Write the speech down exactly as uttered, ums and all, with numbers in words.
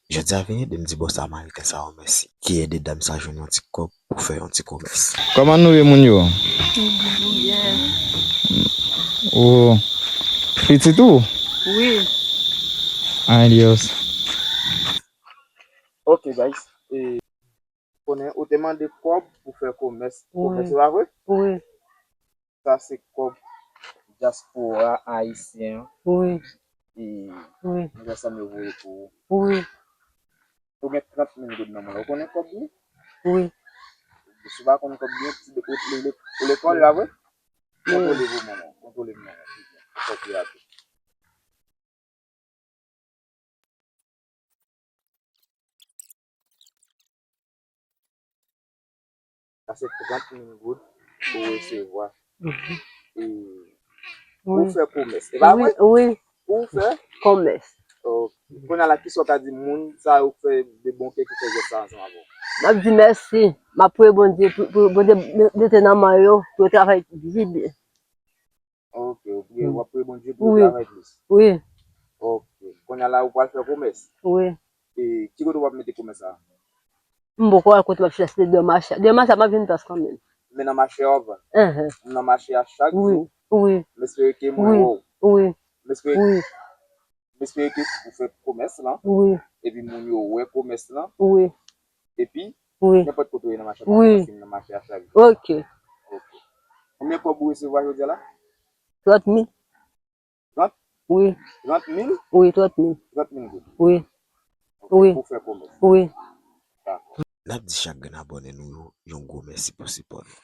Jodi a vin ede m di bòs Samariten sa yo mèsi, ki ede dam sa jwenn yon ti kòb pou fè yon ti komès. Kòman nou ye, moun yo? Ou pitit ou? Wi. Ay, Dios. Ok, guys. E, konnen ou te mande kòb pou fè komès. Wi. Komès, se pa vre? Wi. Sa se kòb dyaspora ayisyen an. Wi. E wi, m wè sa m yo voye pou ou. Wi. Ou gen trant mil goud nan men w la. Ou konnen kòb li? Wi. Si w pa konn kòb li, ou, ou, ou, ou lekòl la vre? Wi. Kontwole pou mwen non. Kontwole pou mwen non. Kòb li a tou. Sa se trant mil goud ou resevwa. Mhm. E pou wi, fè komès. E pa wi, vre? Wi. Pou fè? Komès. Ok. Kounye a la, kisa w ka di moun sa yo k fè de bon kè ki fè jès sa ansanm avè w? M ap di mèsi. M ap priye Bondye pou, pou Bondye mete nan men yo, pou yo travay pi byen. Ok, ou priye, w ap priye Bondye pou yo wi, travay plis. Wi. Ok. Kounye a la, ou pral fè komès? Wi. E ki kote w ap mete komès sa? M poko wè kote m ap chèche, se demen mache. Demen mache, m ap jwenn plas kanmenm. Men nan mache a w ap vann? Enhen. Nan mache a chak jou? Wi. M espere ke mwen wè w. Wi. M espere, wi, m espere ke ou fè komès lan. Wi. Epi moun yo wè komès lan. Wi. Epi, wi, nenpòt kote w ye nan mache a, wi, paske m nan mache a chak jou. Ok. Ok. Konbyen kòb ou resevwa jodi a la? Trant mil. Trant? Wi. Trant mil? Wi, trant mil. Trant mil goud. Wi. Ok, wi, pou fè komès. Wi. Dakò. N ap di chak grenn abòne nou yo yon gwo mèsi pou sipò nou.